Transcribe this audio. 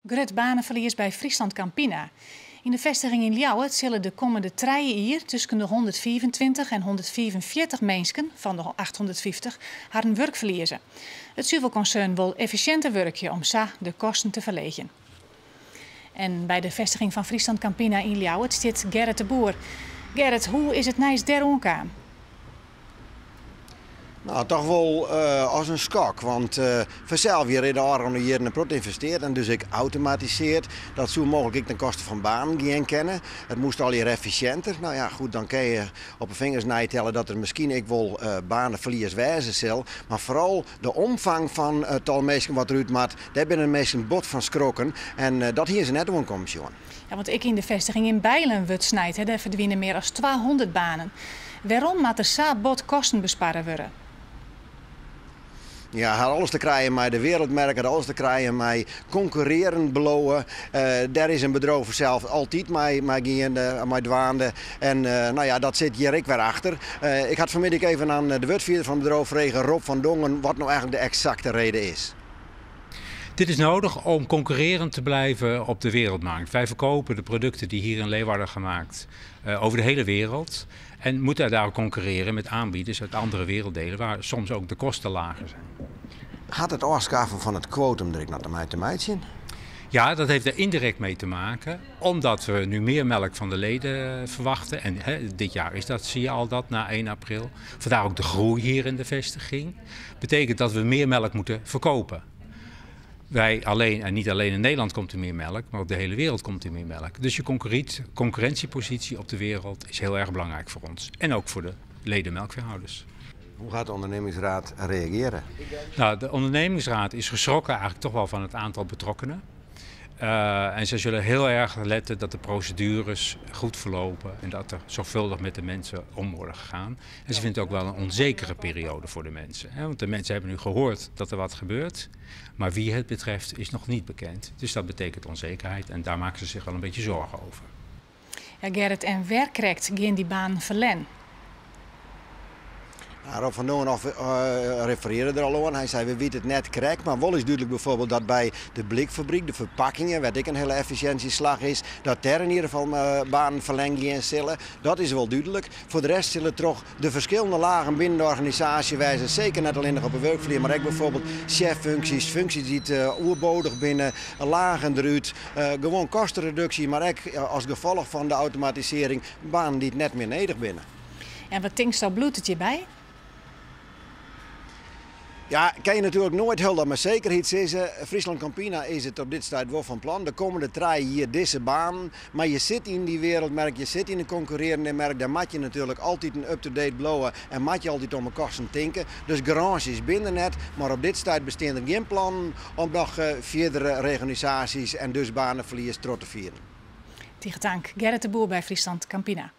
Grut baneferlies by Friesland Campina. Yn de festiging yn Ljouwert sille de kommende 3 jier tusken de 125 en 145 minsken fan de 850 harren wurk ferlieze. It suvelkonsern wol effisjinter wurkje om sa de kosten te ferleegjen. En by de festiging fan Friesland Campina yn Ljouwert stiet Gerrit de Boer. Gerrit, hoe is it nijs dêr oankaam? No, dochs wol as in skok, want fansels hjir de ôfrûne jierren in protte ynvestearre en dus ek automatisearre. Dat soe mooglik ek te'n koste fan banen gean kinne. It moast allegear effisjinter. No ja, goed, dan kinne je op 'e fingers neitelle dat der miskien ek wol baneferlies wêze sil. Mar foaral de omfang fan it tal minsken wat derút moat, dêr binne de minsken bot fan skrokken. En dat hiene se net oankommen sjoen. Ja, want ek yn de festiging yn Beilen wurdt snijd, hè, dêr ferdwine mear as 200 banen. Wêrom moat der sa bot kosten besparre wurde? Ja, hat alles te krijen mei de wereldmerk, hat alles te krijen mei konkurrearjen bliuwe. Dêr is in bedriuw fansels altyd mei dwaande. En no ja, dat sit hjir ek wer achter. Ik ha fan 'e middei even oan de wurdfierder fan it bedriuw frege, Rob van Dongen, wat no eigentlik de eksakte reden is. Dit is nodig om concurrerend te blijven op de wereldmarkt. Wij verkopen de producten die hier in Leeuwarden gemaakt over de hele wereld. En moeten daar concurreren met aanbieders uit andere werelddelen waar soms ook de kosten lager zijn. Hat it ôfskaffen fan it kwotum der ek noch mei te meitsjen? Ja, dat heeft er indirect mee te maken. Omdat we nu meer melk van de leden verwachten. En hè, dit jaar is dat, zie je al dat, na 1 april. Vandaar ook de groei hier in de vestiging. Betekent dat we meer melk moeten verkopen. Wij alleen, en niet alleen in Nederland komt er meer melk, maar op de hele wereld komt er meer melk. Dus je concurrentiepositie op de wereld is heel erg belangrijk voor ons. En ook voor de leden melkveehouders. Hoe gaat de ondernemingsraad reagearje? Nou, de ondernemingsraad is geschrokken eigenlijk toch wel van het aantal betrokkenen. En ze zullen heel erg letten dat de procedures goed verlopen en dat er zorgvuldig met de mensen om worden gegaan. En ze vinden het ook wel een onzekere periode voor de mensen. Hè? Want de mensen hebben nu gehoord dat er wat gebeurt, maar wie het betreft is nog niet bekend. Dus dat betekent onzekerheid en daar maken ze zich wel een beetje zorgen over. Ja, Gerrit, en wêr krekt gean dy banen ferlern? Nou, Rob van Dongen referearre der al oan. Hy sei, we witte it net krekt, mar wol is dúdlik byfoarbyld dat by de blikfabryk, de ferpakkingen, wêr't ek in hiele effisjinsjeslach is, dat dêr yn ieder gefal banen ferlern gean sille. Dat is wol dúdlik. Foar de rest sille troch de ferskillende lagen binnen de organisaasje wêze, seker net allinnich op 'e wurkflier, mar ek byfoarbyld sjeffunksjes, funksjes dy't oerboadich binne, lagen derút, gewoan kostereduksje, mar ek as gefolch fan de automatisearring banen dy't net mear nedich binne. En wat tinksto, bliuwt it hjirby? Ja, kinne je natuerlik noait hielendal mei sekerheid sizze. Friesland Campina is it op dit stuit wol fan plan. De kommende 3 jier dizze banen. Mar je sitte yn dy wereldmerk, je sitte yn in konkurrearjende merk. Dêr moatte je natuerlik altyd in up-to-date bliuwe en moatte je altyd om 'e kosten tinke. Dus garânsjes binne der net. Mar op dit stuit besteane der gjin plannen om noch fierdere reorganisaasjes en dus baneferlies troch te fieren. Tige tank. Gerrit de Boer by Friesland Campina.